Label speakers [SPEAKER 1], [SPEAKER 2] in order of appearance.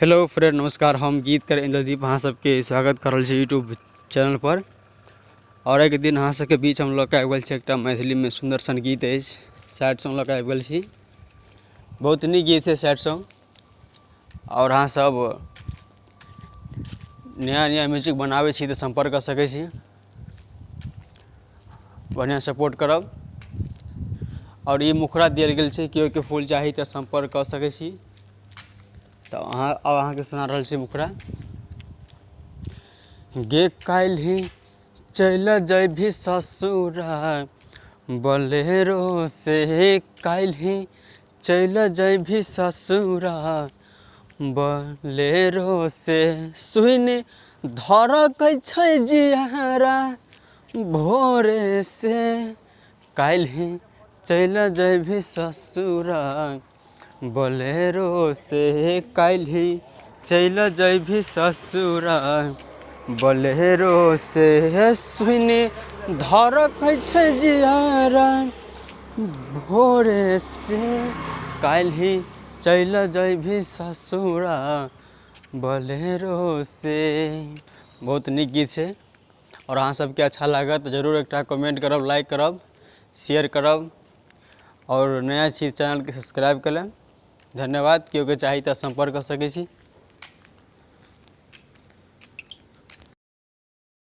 [SPEAKER 1] Hello friend, नमस्कार। हम गीतकार इंद्रदीप अहाँ सबके स्वागत कर रहल छी यूट्यूब चैनल पर। और एक दिन अहाँ सबके बीच हम लऽ के आबि गेल छी एकटा मैथिलीमे सुन्दर सन गीत अछि, सैड सॉन्ग लऽ के आबि गेल छी। बहुत नीक गीत है सैड सॉन्ग। और अहाँ सब नया नया म्यूजिक बनाबै छी तऽ सम्पर्क कऽ सकै छी, बढ़िआँ सपोर्ट करब। और ई मुखड़ा देल गेल छै, केओ के फूल चाही तऽ सम्पर्क कऽ सकै छी। तऽ अहाँ आब अहाँके सुना रहल छी मुखड़ा। गे काल्हि चलि जैबही ससुरा बलेरो से, काल्हि चलि जैबही ससुरा बलेरो से, सुनि धड़कै छै जियरा भोरे से, काल्हि चलि जैबही ससुरा बलेरो से, काल्हि चलि जैबही ससुरा बलेरो से, सुनि धड़कै छै जियरा भोरे से, काल्हि चलि जैबही ससुरा बलेरो से। बहुत नीक गीत छै और अहाँ सबके अच्छा लागत जरूर एकटा कमेंट करब, लाइक करब, शेयर करब और नया छी चैनलके सब्सक्राइब कऽ लेब। धन्यवाद। केओ के चाही तऽ सम्पर्क कऽ सकै छी।